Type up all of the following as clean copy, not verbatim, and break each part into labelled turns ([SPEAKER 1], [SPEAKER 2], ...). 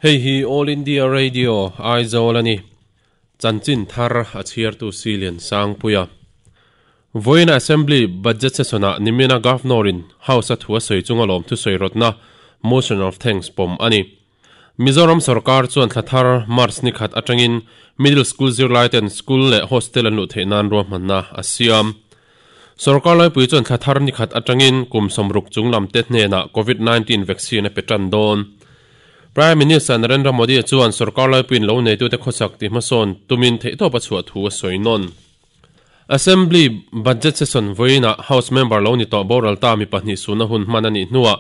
[SPEAKER 1] Hei hi All India Radio, Aizawl a ni. Chanchin thar a chhiartu Silian Sangpuia. Vawiina Assembly Budget Session-ah nimina Governor-in House-a thu a sawi chunga lawmthu sawi rawtna Motion of Thanks pawm a ni. Mizoram sorkar chuan thla thar March ni khat atangin Middle School zirlaiten school leh hostel an luh theih nan ruahmanna a siam. Sorkar laipui chuan thla thar ni khat atangin kum 60 chung lam te hnenah Covid 19 vaccine a pe tan dawn. Prime Minister Narendra Modi chuan sorkar laipuiin lo neitute khawsak tih hmasawn tumin theihtawp a chhuah thu a sawi nawn. Assembly Budget Session vawiinah House member lo ni tawh boral ta mi pahnih suhna hun hman a nih hnuah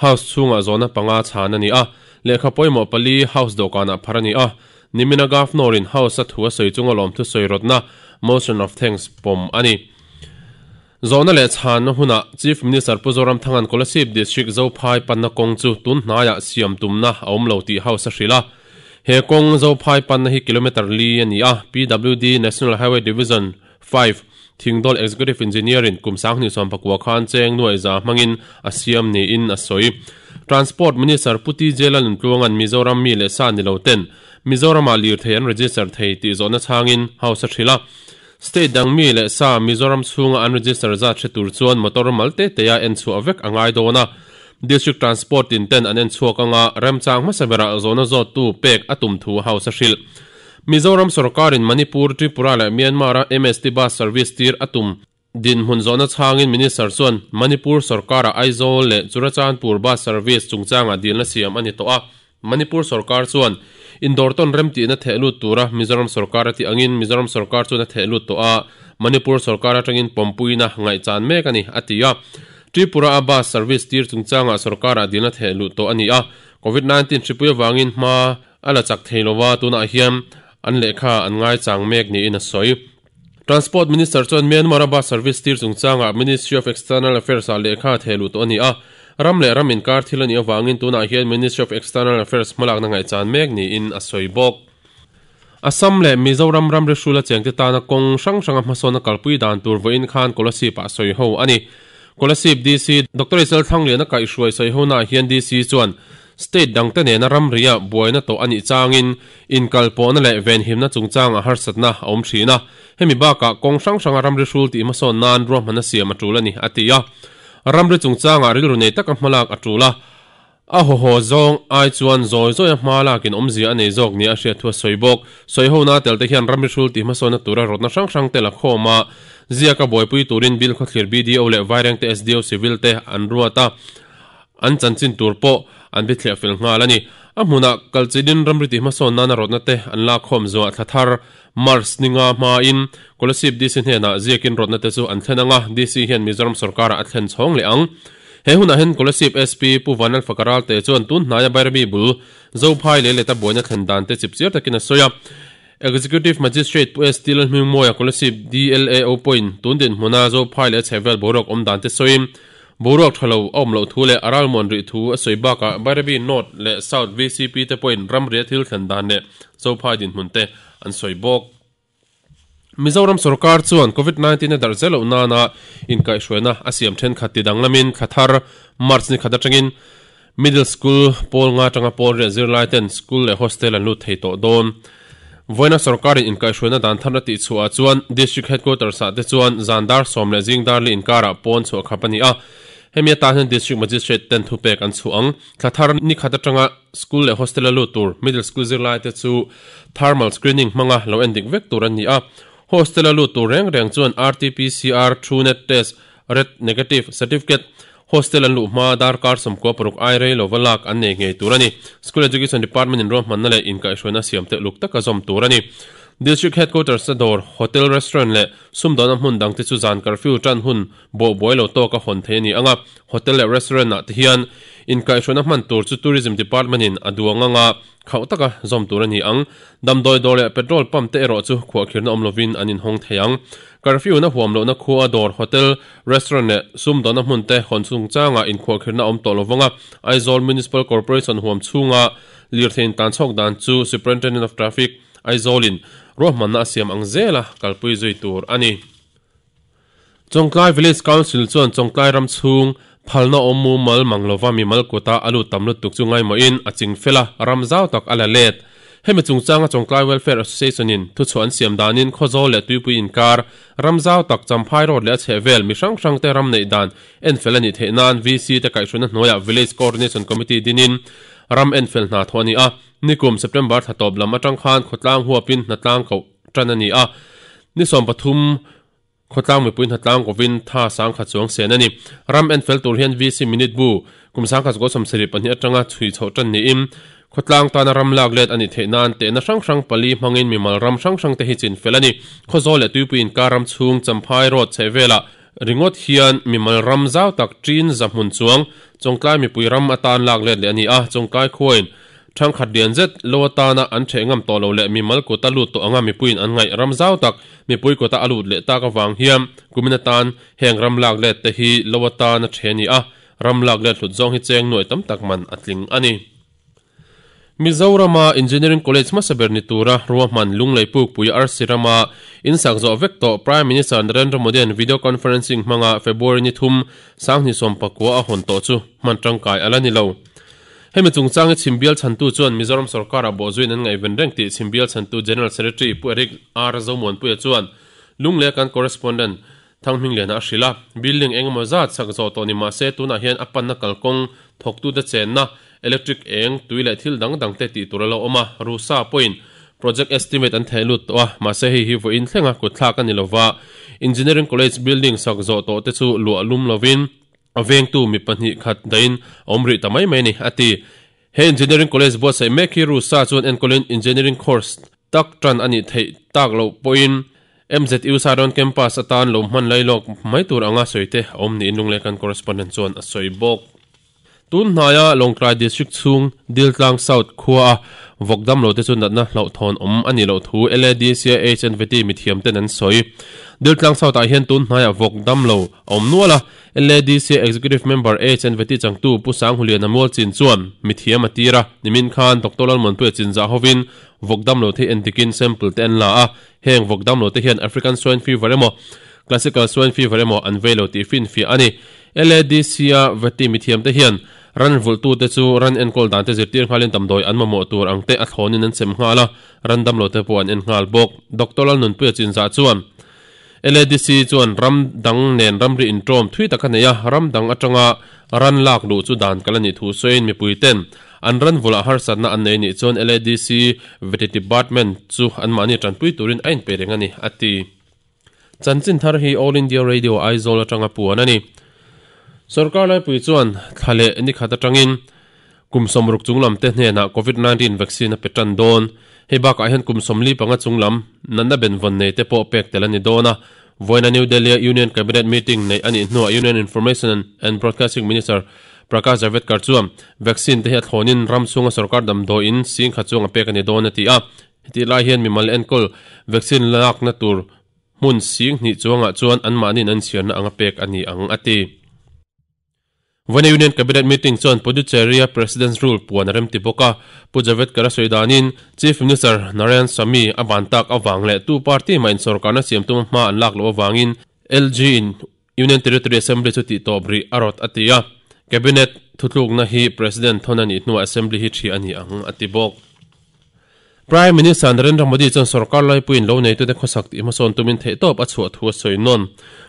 [SPEAKER 1] House chhungah zawhna panga chhan a ni a, lehkha pawimawh pali House dawhkanah phar a ni a. Nimina Governor-in House-a thu a sawi chunga lawmthu sawi rawtna, Motion of Thanks, pawm a ni. Zawhna leh chhanna hunah Chief Minister Pu Zoramthanga'n Kolasib District Zophai panna kawng chu tun hnaiah siam tumna a awm lo tih House a hrilh a. He kawng Zophai panna hi kilometre li a ni a, PWD National Highway Division 5 Thingdawl Executive Engineer-in kum 2019 khan cheng nuai za hmangin a siam niin a sawi. Transport Minister Pu TJ Lalnuntluanga'n Mizoram mi leh sa ni lo ten Mizoramah lirthei an register thei tih zawhna chhangin House a hrilh a. State dang mi leh sa Mizoram chhunga an register zat hre tur chuan motor mal te te a en chhuah vek a ngai dawn a. District Transport tin ten an en chhuak anga remchang hmasa berah zawhna zawttu pek a tum thu House a hrilh. Mizoram sorkarin Manipur, Tripura leh Myanmar-a MST bus service tir a tum dinhmun zawhna chhangin Minister chuan Manipur sorkara Aizawl leh Churachandpur bus service chungchangah dilna siam a ni tawh a. Manipur sorkar chuan indawr tawn remtihna theh lut tura Mizoram sorkar a tih angin Mizoram sorkar chuan a theh lut tawh a, Manipur sorkar atangin pawmpuina ngaihchan mek a ni, a ti a. Tripura-a bus service tir chungchangah sorkarah dilna theh luh tawh a ni a, Covid 19 hripui avangin hma a la chak thei lova, tunah hian an lehkha an ngaichang mek niin a sawi. Transport Minister chuan Myanmar-a bus service tir chungchangah Ministry of External Affairs-ah lehkha a theh luh tawh a ni a, ram leh ram inkar thil a nih avangin tunah hian Ministry of External Affairs hmalakna ngaihchan mek niin a sawi bawk. Assam leh Mizoram ramri hrula chengte tana kawng hrang hranga hmasawnna kalpui dan tur vawiin khan Kolasib-ah sawi ho a ni. Kolasib DC Doctor Isel Thlangliana kaihhruai sawi honaah hian DC chuan State dangte nena ramria buaina tawh a nih changin inkalpawhna leh venhimna chungchangah harsatna a awm thin a, hemi bakah kawng hrang hranga ramri hrul tih hmasawn nan ruahmanna siam a tul a ni, a ti a. Ramri chungchangah rilru nei taka hmalak a tul a, a hawhaw zawng ai chuan zawi zawia hma lakin awmzia a nei zawk nia a hriat thu a sawi bawk. Sawihona telte hian ramri hrul tih hmasawnna tura rawtna hrang hrang te la khawm a, ziaka buaipui turin Bill Khawthlir BDO leh Vairengte SDO Civil te an ruat a. An chanchin tur pawh an bithliah fel nghal a ni. A hmunah kalchilin ramri tih hmasawn nana rawtna te an lak khawm zuah thla thar March ni nga hmain Kolasib DC hnenah ziakin rawtna te chu an thlen ang a, DC hian Mizoram sorkarah a thlen chhawng leh ang. He hunah hian Kolasib SP Pu Vanlalfaka Ralte chuan tun hnaia Bairabi bul Zophai lei leta buaina thlen dan te chipchiar takin a sawi a. Executive Magistrate Pu ST Lalhmingmawia Kolasib DLAO pawhin tun dinhmuna Zophai leh a chhehvel boruak awm dan te sawiin boruak tha lo a awm loh thu leh a ralmuan rih thu a sawi bakah Bairabi North leh South VCP te pawhin ramria thil thlen dan leh Zophai dinhmun te an sawi bawk. Mizoram sorkar chuan Covid 19 a darh zel loh nana inkaihhruaina a siam thenkhat ti danglamin thla thar March ni khat atangin Middle School pawl nga atanga pawl riah zirlai ten school leh hostel an lut thei tawh dawn. Vawiina sorkarin inkaihhruaina dan tharna tih chhuah ah chuan District Headquarters ah te chuan zan dar sawm leh zing dar li inkarah pawn chhuah khap a ni a. Hemi atan hian District Magistrate ten thupek an chhuah ang. Thla thar ni khat atanga school leh hostel a lut tur Middle School zirlai te chu thermal screening hmanga lo endik vek tur an ni a. Hostel a lut tur reng reng chuan RTPCR, TrueNat test, Red Negative Certificate, Hostel an luh hma darkar 96 ai rei lova lak an nei ngei tur a ni. School Education Department in ruahmanna leh inkaihhruaina siam teh luk taka zawm tur a ni. District Headquarters a dawr, hotel, restaurant leh sumdawnna hmun dangte chu zan curfew tan hun bawh buai lo tawka hawn thei a ni ang a. Hotel leh restaurant ah te hian inkaihhruaina hman tur chu Tourism Department in a duang anga khauh taka zawm tur a ni ang. Damdawi dawr leh petrol pump te erawh chu khuahkhirna awm lovin an inhawng thei ang. Curfew na huam lohna khua dawr, hotel, restaurant leh sumdawnna hmun te hawn chungchangah inkhuahkhirna a awm tawh lovang a, Aizawl Municipal Corporation huam chhunga lirthei intan chhawk dan chu Superintendent of Traffic, Aizawlin ruahmanna a siam ang zela kalpui zui tur a ni. Chawngtlai Village Council chuan Chawngtlai ram chhung Phalna awm mumal mang lova mimal kuta a lut tam lutuk chu ngaimawhin a ching fel a, ram zau tak a la let. Hemi chungchanga Chawngtlai Welfare Association-in thuchhuah an siam danin Khawzawl leh Tuipui inkar, ram zau tak Champhai Road leh a chhehvel mi hrang hrangte ram neih dan enfel a nih theih nan VC te kaihhruaina hnuaiah Village Coordination Committee dinin ram enfel hna thawh a ni a. Nikum September thla tawp lam atang khan khawtlang huapin hnatlang koh tan a ni a, ni 13 Khawtlang mipui hnatlang kovin tha sangkhat chuang sen a ni. Ram enfel tur hian VC minute bu kum sangkhat zakua 72 atanga chhui chhoh tan niin khawtlang tana ram lak let a nih theih nan tehna hrang hrang pali hmangin mimal ram hrang hrang te hi chin fel a ni. Khawzawl leh Tuipui inkar ram chhung Champhai Road chhehvelah ringawt hian mimal ram zau tak ṭin za hmun chuang Chawngtlai mipui ram atan lak let leh a ni a, Chawngtlai khuain Thangkhat lian zet lo atana an ṭheh ngam tawh lo leh mimal kuta lut tawh anga mipuiin an ngaih ram zau tak mipui kuta a lut leh tak avang hian kumin atan heng ram lak let te hi lo atana ṭhe a ni a, ram lak let hlut zawng hi cheng nuai tam tak man a tling a ni. Mizorama Engineering College hmasa ber ni tura ruahman Lunglei Pukpui Arsi rama insak zawh vek tawh Prime Minister Narendra Modi-a'n video conferencing hmanga February ni thum sanghnih sawmpakua a hawn tawh chu hman tangkai a la ni lo. Hemi chungchang hi Chhimbial chhantu chuan Mizoram sorkar-ah bawhzuiin an ngaihven reng tih Chhimbial chhantu General Secretary Pu Eric R. Zomuanpuia chuan Lunglei kan Correspondent Thanghmingliana a hrilh a. Building eng emaw zat sak zawh tawh ni mah se tunah hian a panna kalkawng thawktute chenna, electric eng, tui leh thil dang dangte tih tur a lo awm a. Rusa pawhin project estimate an theh lut tawh a, mahse hei hi vawiin thlenga kutthlak a ni lova. Engineering College building sak zawh tawhte chu luah lum lovin, A vengtu mi pahnih khat dahin a awm rih ta mai mai a ni, a ti. He Engineering College buatsaih mek hi Rusa chuan enkawlin Engineering course tak tan a nih theih tak loh pawhin MZU Saron Campus atan lo hman lai lawk mai tur anga sawi te a awm niin Lunglei kan correspondent chuan a sawi bawk. Tun hnaia Lawngtlai District chhung Diltlang South khua a vawk damlo te chu natna hlauhthawn awm a nih loh thu LADCIHNVT mithiam ten an sawi. Diltlang South ah hian tun hnaiah vawk damlo a awm nual a, LADC Executive Member HNVT changtu Pu Sanghuliana Mualchin chuan mithiam a tir a, nimin khan Doctor Lalmuanpuia chinzah hovin vawk damlo te hi entikin sample te an la a, heng vawk damlo te hian African Swine Fever emaw Classical Swine Fever emaw an vei lo tih finfiah a ni. LADC-a Veti mithiam te hian ran vulhtute chu ran enkawl dan te zirtir nghalin damdawi an mamawh tur ang te a thlawnin an sem nghal a, ran damlo te pawh an en nghal bawk. Doctor Lalnunpuia chinzah chuan LADC chuan ram dang nen ramri inṭawm thui tak a nei a, ram dang aṭanga ran lak luh chu dan kal a nih thu sawiin mipui ten an ran vulah harsatna an nei nih chuan LADC Veti Department chu anmahni ṭanpui turin a inpe reng a ni, a ti. Chanchin thar hi All India Radio Aizawl aṭanga puan a ni. Sorkar laipui chuan thla leh nikhat aṭangin Kum 60 chunglam te hnenah Covid 19 vaccine a pe tan dawn. Hei bakah hian kum 45 chunglam natna benvawn nei te pawh pek tel a ni dawn a. Vawiina New Delhi-a Union Cabinet meeting neih a nih hnuah Union Information and Broadcasting Minister Prakash Javadekar chuan vaccine te hi a thlawnin ram chhunga sorkar damdawiin singkhat chuang a pek a ni dawn a ti a. Hetih lai hian mimal enkawl vaccine lakna tur hmun sing hnih chuangah chuan anmahniin an chhiarna anga pek a ni ang a ti. Vawiina Union Cabinet Meeting chuan Puducherry-a President's Rule puan a remti bawk a. Pu Javadekar a sawi danin Chief Minister Narayan Swamy a ban tak avang leh tu party mah insawrkarna siam tuma hma an lak loh avangin LG in Union Territory Assembly chu tih tawp rih a rawt a ti a. Cabinet thutlukna hi President thawn a nih hnuah Assembly hi ṭhi a ni ang a ti bawk. Prime Minister Narendra Modi chuan sorkar laipuiin lo neitute khawsak tih hmasawn tumin theihtawp a chhuah thu a sawi nawn.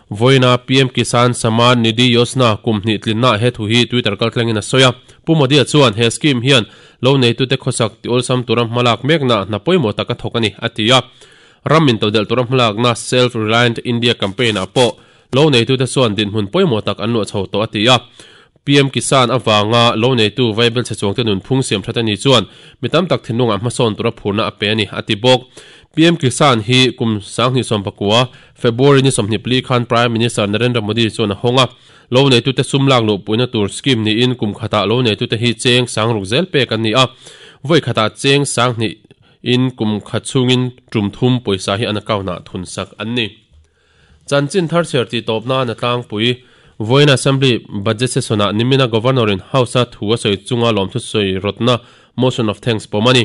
[SPEAKER 1] Vawiina PM Kisan Samman Nidhi Yojana kum hnih tlinnaah he thu hi Twitter kaltlangin a sawi a. Pu Modi-a chuan he scheme hian lo neitute khawsak tih awlsam tura hmalak mekna hna pawimawh tak a thawk a ni, a ti a. Ram intodelh tura hmalakna Self Reliant India campaign-ah pawh lo neitute chuan dinhmun pawimawh tak an luah chho tawh a ti a. PM Kisan avanga lo neitu Vaibel chhe chuangte nunphung siam that a ni chuan mi tam tak thinlungah hmasawn tura phurna a pe a ni, a ti bawk. PM Kisan hi kum 2019 February ni 24 khan Prime Minister Narendra Modi chuan a hawng a. Lo neitute sum lak luh puihna tur scheme niin kum khatah lo neitute hi cheng sangruk zel pek an ni a. Vawi khatah cheng sanghnih in kum khat chhungin tum thum pawisa hi an account ah thun sak an ni. Chanchin thar chhiar tih tawp nan a tlangpui. Vawiin Assembly Budget Session-ah nimina Governor-in House-a thu a sawi chunga lawmthu sawi rawtna Motion of Thanks pawm a ni.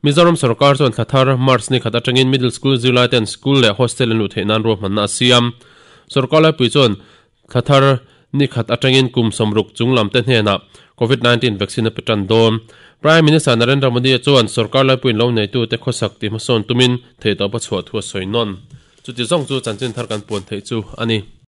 [SPEAKER 1] Mizoram sorkar chuan thla thar March ni khat atangin Middle School zirlaiten school leh hostel an luh theih nan ruahmanna a siam. Sorkar laipui chuan thla thar. Ni khat atangin kum 60 chung lam te hnenah Covid 19 vaccine a pe tan dawn. Prime Minister Narendra Modi chuan sorkar laipuiin lo neitute khawsak tih hmasawn tumin theihtawp a chhuah thu a sawi nawn. Chuti zawng chu chanchin thar kan puan theih chu a ni.